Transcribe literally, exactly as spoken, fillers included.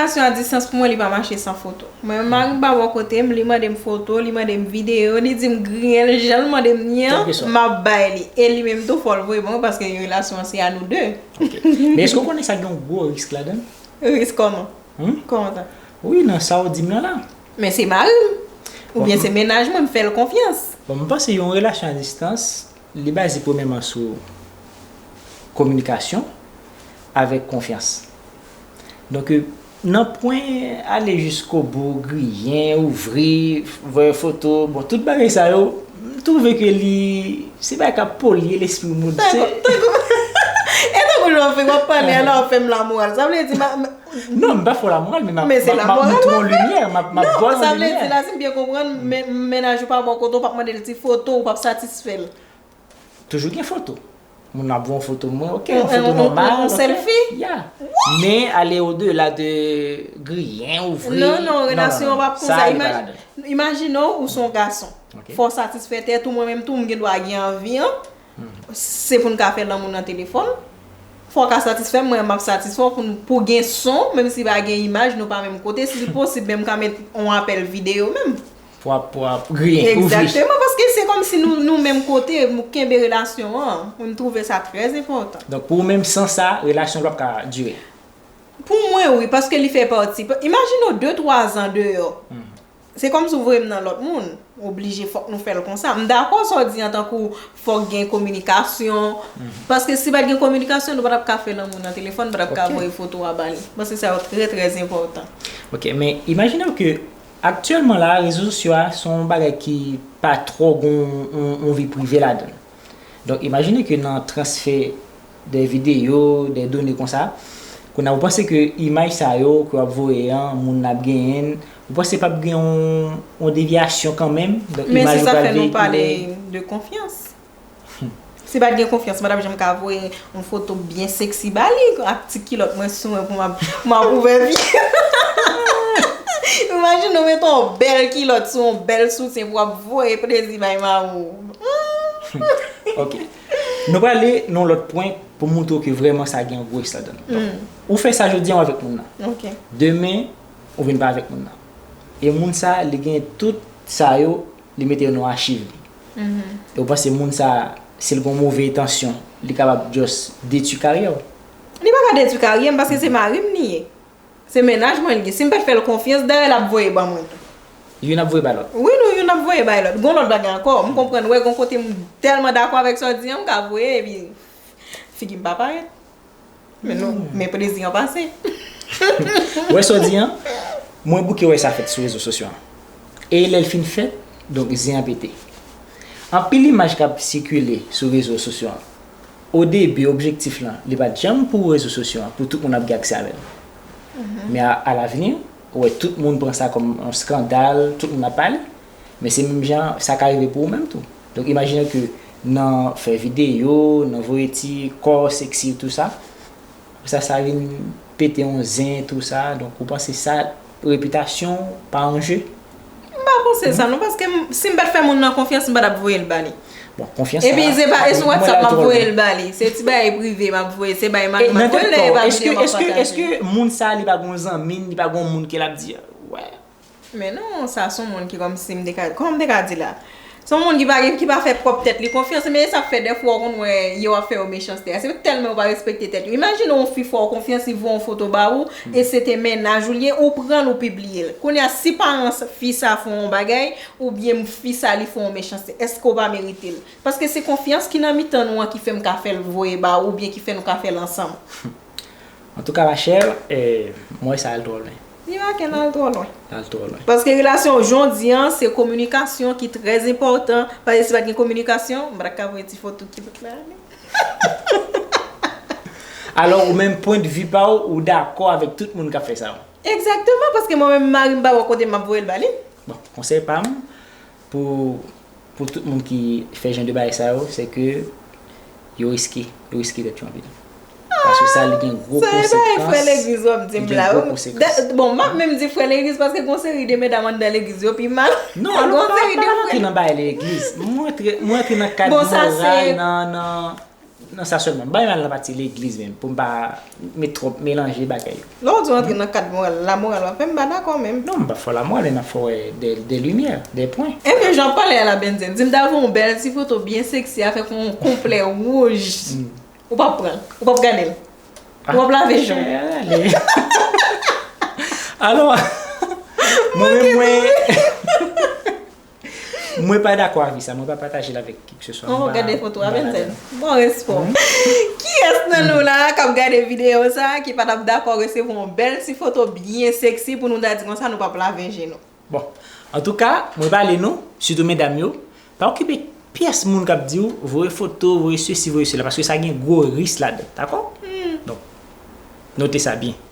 Relasyon a distans pou mwen, li pa mache san foto. Mwen menm, mari m pa bò kote m, li mande m foto, li mande m videyo, li di m griyen l, jan l mande m li an, m ap bay li. E li menm tou, fò l voye ban mwen, paske relasyon an se a nou de. Ok. Men èske w konnen sa gen yon gwo risk ladan l? Risk kòman? Hmm? Kòman sa? Wi, nan sa w di m nan la. Men se mari m. Oubyen se mennaj mwen, m fè l konfyans. Bon, m panse yon relasyon a distans, li baze premyèman sou kominikasyon avèk konfyans. Donk, nan pwen ale jiskobou, griyen, ouvri, voye foto, bon, tout bagay sa yo, m twouve ke li, se bagay k ap polye lespri moun. Se E tankou lè w fè, w ap pale a la, w ap fè m lamoral. Sa vle di, ma, ma, Non, m pa fè w lamoral, men m ap Men se m ap- m ap lamoral, montre w wi. Limyè, m ap m ap Non, ba w sa vle limyè. Di la, si m byen konprann, men- mennaj ou pa bò kote w, w p ap mande l ti foto, ou p ap satisfè l. Toujou gen foto. Moun ap voye yon foto mwen, ok, Yon- yon foto yon- nòmal. yon- yon selfie? Ya. Men ale odela de griyen, ouvri. Non, non, relasyon an p ap konsa. Sa, li pa Imaj- ladan. Imajine w, ou se yon gason. Ok. Fò w satisfè tèt ou, mwen menm tou, m gen dwa gen anvi an. Se pou n ka fè lanmou nan telefòn. Fò w ka satisfè m, mwen m ap satisfè w pou n- pou gen son, menm si pa gen imaj, nou pa menm kote. Si li posib, menm m ka met yon apèl videyo menm. Pou ap, pou ap griyen, ouvri. Egzakteman, paske se kòmsi nou, nou menm kote, nou kenbe relasyon an. Mwen m twouve sa trè enpòtan. Donk, pou ou menm, san sa, relasyon an p ap ka dire. Pou mwen, wi, paske li fè pati. Imajine w de, twa zan deyò. Se kòmsi w voye m nan lòt moun. Oblije, fòk nou fè l konsa. M dakò sa w di an tankou fòk gen kominikasyon. Paske si pa t gen kominikasyon, nou pa t ap ka fè lanmou nan telefòn, nou pa t ap ka Ok. Voye foto a ba li. Mwen se sa yo trè, trè enpòtan. Ok, men imajine w ke aktyèlman la, rezo sosyo a se yon bagay ki pa twò gen yon, yon, yon vi prive ladan l. Donk, imajine ke nan transfè de videyo, de done konsa, kounye a, ou panse ke imaj sa yo ke w ap voye an, moun nan ap genyen l, ou panse p ap gen yon, yon devyasyon kanmenm? Donk, Men imaj se ou sa pral fè nou pale veyikile. De konfyans. Si pa t gen konfyans, m pa t ap janm ka voye yon foto byen seksi ba li, ak ti kilòt mwen sou mwen pou m ap, m ap ouvè vye. Imajine w mete yon bèl kilòt sou yon bèl soutyen pou w ap voye plezi bay mari w. Ok. Nou prale nan yon lòt pwen pou montre w ke vrèman sa gen yon gwo risk ladan l. Donk, ou fè sa jodi an avèk moun nan. Ok. Demen, ou vin pa avèk moun nan. E moun sa, li gen tout sa yo, li mete yo nan achiv li. E ou panse moun sa, si l gen yon move entansyon, li kapab just detwi karyè w? Li pa ka detwi karyè m paske se mari m li ye. Se mennaj mwen li ye. Si m pa t fè l konfyans, dayè l ap voye ban mwen tou. Youn ap voye bay lòt. Wi, nou, youn ap voye bay lòt. Gon lòt bagay ankò. M konprann, wè, gon kote m tèlman dakò avèk sa w di an, m ka voye, epi figi m pa parèt. Men nou, men plezi an pase. Wè sa w di an? Mwen bouke wè sa fèt sou rezo sosyo an. E lè l fin fèt, donk zen an pete. Anpil imaj k ap sikile sou rezo sosyo an. O debi, objektif lan, li pa t janm pou rezo sosyo an, pou tout moun ap gen aksè avè l. Men a, alavni, ou wè tout moun pran sa kòm yon eskandal, tout moun ap pale. Men se menm jan sa ka rive pou ou menm tou. Donk, imajine ke nan fè videyo, nan voye ti kò seksi, tou sa, sa, sa vin pete yon zen, tou sa. Donk, ou panse sa, repitasyon pa an je? M pa panse sa non, paske m- si m pa t fè moun nan konfyans, m pa t ap voye l ba li. Bon, konfyans Epi sa, se pa, e sou mwen WhatsApp la m ap twò voye lwen. L ba li. Se ti bagay prive m ap voye, se bay E mari m nan ap voye tèt lè e pa pa w, èske, videyo m ap èske, pataje. Èske moun sa li pa gon zanmi, li pa gon moun ke l ap di, wè. Men non, sa se yon moun ki kòmsi m te ka, kòman m te ka di la? Se yon moun ki pa gen, ki pa fè pwòp tèt li konfyans, men e sa k fè dèfwa w konn wè yo ap fè yo mechanste a. Se tèlman yo pa respekte tèt yo. Imajine yon fi fè w konfyans, li voye yon foto ba ou, e se te mennaj ou li ye, ou pran l, ou pibliye l. Kounye a, si paran fi sa fè yon bagay, oubyen fi sa li fè yon mechanste, èske w pa merite l? Paske se konfyans ki nan mitan nou an ki fè m ka fè l voye ba ou, oubyen ki fè nou ka fè l ansanm. Antouka, machè, eh, mwen wè sa al twò lwen. Li pa ken al twò lwen. Al twò lwen. Paske relasyon jodi an, se kominikasyon ki trè enpòtan. Paske si pa t gen kominikasyon, m pa t ka voye ti foto kilòt la ale. Alò, ou menm pwendvi pa w, ou dakò avèk tout moun k ap fè sa yo? Egzakteman, paske mwen menm mari m pa bò kote m ap voye l ba li. Bon, konsèy pa m, pou, pou tout moun ki fè jan de bagay sa yo, se ke yo riske, yo riske tèt yo anpil. Paske sa, li gen gwo konsekans. Sa e pa frè legliz w ap di m la. Li gen gwo konsekans. Bon, m ap menm di frè legliz paske gon seri de medam anndan legliz yo pi mal. Non, alò, Gon pa, seri de pa frè. Rantre nan bagay legliz. Mwen rantre, mwen rantre nan kad Bon, sa moral, se- nan, nan, Nan sa sèlman, m pa renmen al nan pati legliz menm, pou m pa met twòp melanje bagay yo. Lè w di w antre nan kad moral, lamoral w ap fè, m pa dakò menm. Non, m pa fè lamoral, men m ap fè w wè de, de limyè, de pwen. Ebyen, jan w pale a la, Benzen, di m ta voye yon bèl ti foto byen sexy avèk yon konplè wouj. Ou p ap pran l, ou p ap gade l. Ou p ap lave je w. Alò, mwen menm, mwen, mwen pa dakò avè sa, mwen pa pataje l avèk kèkseswa. Mwen gade foto a, Benzen. Bon respons. Kiyès nan nou la k ap gade videyo sa ki pa t ap dakò resevwa yon bèl ti foto byen sexy pou nou ta di konsa nou p ap lave je nou? Bon, antouka, mwen pale nou, sitou medam yo, pa okipe pyès moun k ap di w voye foto, voye sesi, voye sela, paske sa gen gwo risk ladan, dakò? Donk, note sa byen.